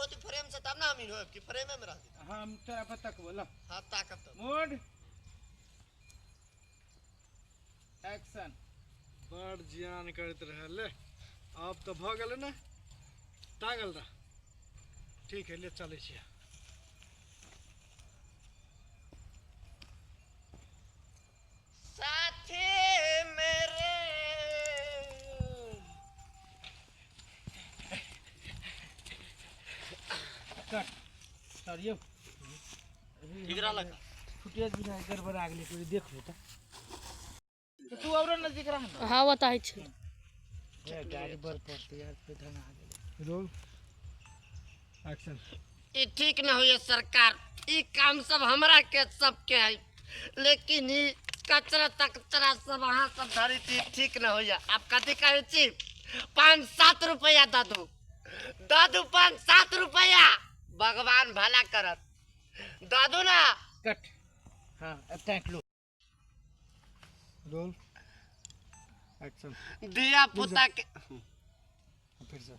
होती फ्रेम से तब ना हम इन होब कि फ्रेमे में रहती। हम तोरा पर तकबो ल। हाँ ताकब तब। Mode action. बड़ जियान करैत रहले, आब तऽ भऽ गेलै ने, टाँगल रह। ठीक है, ले चलै छियै। साथी मेरे कट सर यौ। ठीक रहलक। फुटेज बुझाइ गड़बड़ा गेलै, कोई देख लो तऽ। तू औरो नजदीक रह ना। हाँ बताइ छै। ए, गाड़ी बड़ पड़तै यार, पे धना गेलै। Roll action. ई ठीक न होइए सरकार, ई काम सब हमरा के सबके है, लेकिन ई कचरा तकचरा सब अहाँ सब धरी छी, ठीक न होइए। आप कथी कहै छी? 5-7 रुपैआ दऽ दू, दऽ दू 5-7 रुपैआ, भगवान भला करत, दऽ दू ना। कट। हाँ अब टैंक लो। Roll action. धिया पुता के फिर से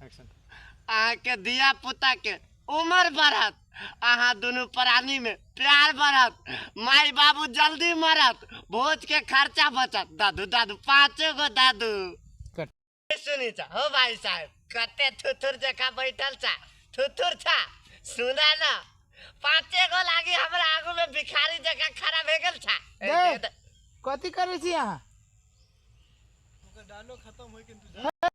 एक्शन। अहाँके धिया पुता के उम्र बढ़त, अहाँ दुनू प्राणी में प्यार बढ़त, माई बाबू जल्दी मरत, भोज के खर्चा बचत। दादू दादू 5 गो दादू। कट। सुनी चा हो भाई साहब, कते थुथुर जका बैठल चा, थुथुर छा, सुना ना, 5 गो लागी हमरा आगू में भिखारी जका खड़ा भे गेल छा। दे। कथी करै छी अहाँ? ओकर डायलॉग खत्म होय के इंतजार।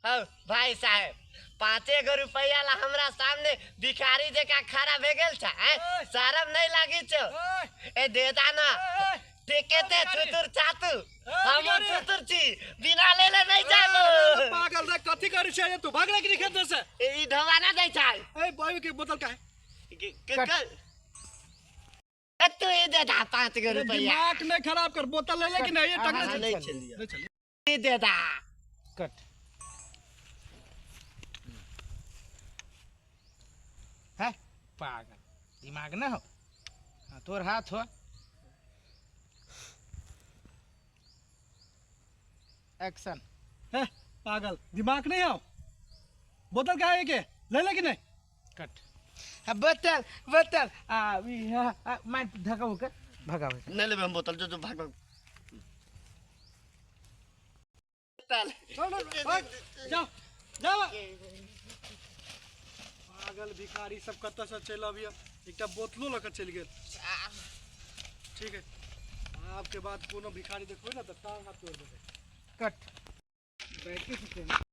हौ भाई साहेब, 5 गो रुपैया ला हमरा सामने भिखारी जका खड़ा भे गेल छा, हैं? शरम नहीं लागी छौ? ए दे दा ना। ठीके ते थुथुर छा तू, हम थुथुर छी, बिना लेले नहीं जाबो। पागल रे, कथी करै छै तू? भाग रे कि खेत से? ए, ई ढोवा ना दै छै। ए बॉय के बोतल काहे? ए, तू ई दे दा 5 गो रुपैया। दिमाग नहीं खराब कर, बोतल ले ले कि नहीं? ये टंगने हाँ, से नहीं चलिए। नहीं चलिए। ई दे दा। कट। है पागल, दिमाग ना हो। हाँ तोर हाथ हो। एक्शन। है पागल, दिमाग नहीं हो, बोतल काहे के ले ले कि नहीं? कट। हाँ, बोतल बोतल आ, ई, हाँ, हाँ, मार धक्का होकर भगावे। नहीं लेबे हम बोतल, जो जो भाग भाग। चल। चल, चल, भाग, जाओ, जाओ। पागल भिखारी सब कतऽ से चलि अबियै, एकटा बोतलो लऽ कऽ चलि गेल। ठीक है, आबके बाद कोनो भिखारी देखबै ने तऽ टांग हाथ तोड़ि देबै। कट। बैठे छी।